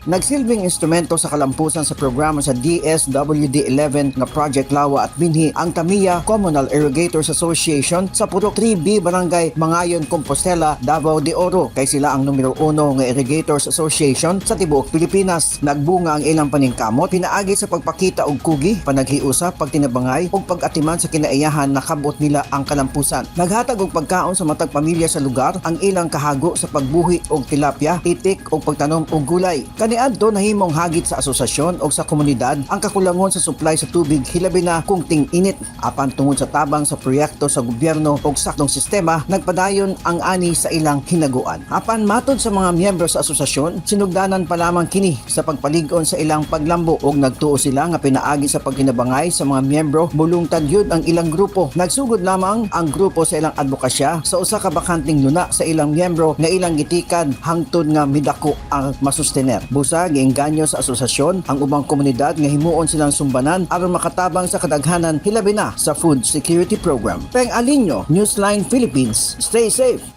Nagsilbing instrumento sa kalampusan sa programa sa DSWD 11 nga Project Lawa at Binhi ang Tamiya Communal Irrigators Association sa Purok 3B, Barangay Mangayon, Compostela, Davao de Oro, kay sila ang numero 1 nga Irrigators Association sa tibuok Pilipinas. Nagbunga ang ilang paningkamot pinaagi sa pagpakita og kugi, panaghiusa, pagtinabangay ug pag-atiman sa kinaiyahan na kabot nila ang kalampusan. Naghatag og pagkaon sa matag pamilya sa lugar ang ilang kahago sa pagbuhi og tilapia, itik ug pagtanom og gulay. Kaniadto, nahimong hagit sa asosasyon o sa komunidad ang kakulangon sa supply sa tubig, hilabi na kung ting-init. Apan tungod sa tabang sa proyekto sa gobyerno ug saktong sistema, nagpadayon ang ani sa ilang hinaguan. Apan matod sa mga miyembro sa asosasyon, sinugdanan pa lamang kini sa pagpalig-on sa ilang paglambo ug nagtuo sila nga pinaagi sa pagkinabangay sa mga miyembro, mulungtad yun ang ilang grupo. Nagsugod lamang ang grupo sa ilang advokasya sa usa ka bakanteng luna sa ilang miyembro nga ilang gitikad hangtod nga midako ang masustener. Busa giengganyo sa asosasyon ang ubang komunidad nga himuon silang sumbanan aron makatabang sa kadaghanan, hilabi na sa food security program. Peng Alinyo, Newsline Philippines. Stay safe.